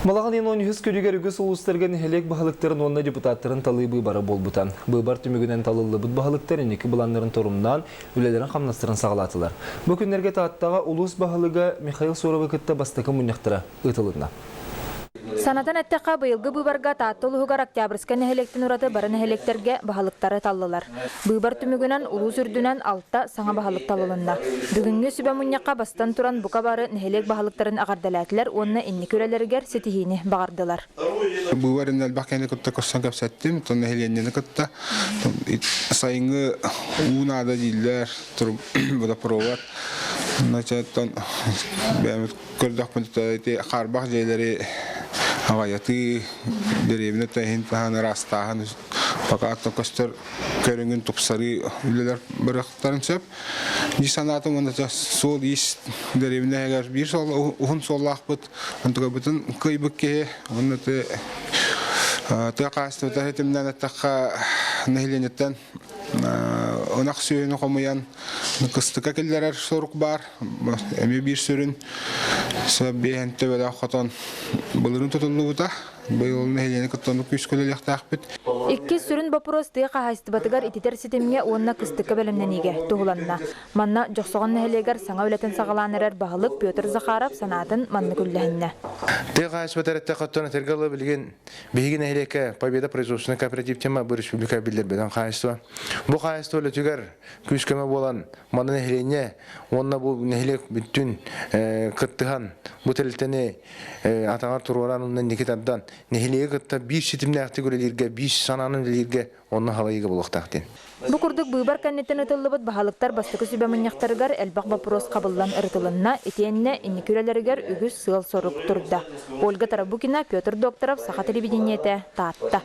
Балаҕан ыйын 13 күнүгэр үгүс улуустарга нэһилиэк баһылыктарын уонна депутаттарын талыы быыбара буолбута. Быыбар түмүгүнэн талыллыбыт баһылыктар инники былааннарын торумнаан, үлэлэрин-хамнастарын саҕалаатылар. Бу күннэргэ Тааттаҕа улуус баһылыга Михаил Соровы кытта бастакы мунньахтара ыытылынна. Санатан эттэххэ, быйылгы быыбарга Таатта улууһугар Октябрьскай нэһилиэктэн ураты бары нэһилиэктэргэ баһылыктары таллылар. Быыбар түмүгүнэн улуус үрдүнэн алта саҥа баһылык талылынна. Бүгүҥҥү сүбэ мунньахха бастан туран бука бары нэһилиэк баһылыктарын эҕэрдэлээтилэр уонна инники үлэлэригэр ситиһиини баҕардылар. Быыбар иннинэ элбэх киһини кытта көрсөн кэпсэттим, оттон нэһилиэнньэни кытта сайыҥҥы уу наада дииллэр, водопровод. Оттон бэйэбит көрдөхпүнэ ити хаарбах дьиэлэри аҕайатыы, дэриэбинэ иһин таһан ыраастааһын пока көстөр көрүҥүн тупсарыы үлэлэр барыахтарын сөп. Дии санаатым уонна суол-иис дэриэбинэ иһигэр биир суол уһун суоллаахпыт, онтукайбытын кыайбыт киһи уонна тыа хаһаайыстыбата ситимнээн эттэххэ нэһилиэнньэттэн ынах сүөһүнү хомуйан кыстыкка киллэрэр сорук баар. Эмиэ биир сүрүн биэһэн төбөлөөх хотон былырыын тутуллубута. Быйыл нэһилиэнньэ кытта оннук күүскэ үлэлиэхтээхпит. Иккис сүрүн боппуруос тыа хаһаайыстыбатыгар ититэр ситимҥэ уонна кыстыкка бэлэмнэниигэ туһуланна. Манна Дьохсоҕон нэһилиэгэр саҥа үлэтин саҕалаан эрэр баһылык Петр Захаров санаатын маннык үллэһиннэ. Тыа хаһаайыстыбата эрэттэххэ оттон этэргэ дылы билигин биһиги нэһилиэккэ Победа производственный кооператив тема бу республика биллэр бөдөҥ хаһаайыстыба. Бу хаһаайыстыба үлэтигэр күүс-көмө буолан манна нэһилиэнньэ уонна бу нэһилиэк бүттүн кыттыһан бу тэрилтэни атаҕар туруоран уонна инники тардан нэһилиэги кытта биир ситимнээхтик үлэлииргэ, биир санаанан үлэлииргэ онно халайыыга буолуохтаах диэн. Бу курдук быыбар кэнниттэн ытыллыбыт баһылыктар бастакы сүбэ мунньахтарыгар элбэх боппуруос хабыллан ырытылынна, итиэннэ инники үлэлэригэр үгүс сыал-сорук турда. Ольга Тарабукина, Петр Докторов, Саха телевидениетэ, Таатта.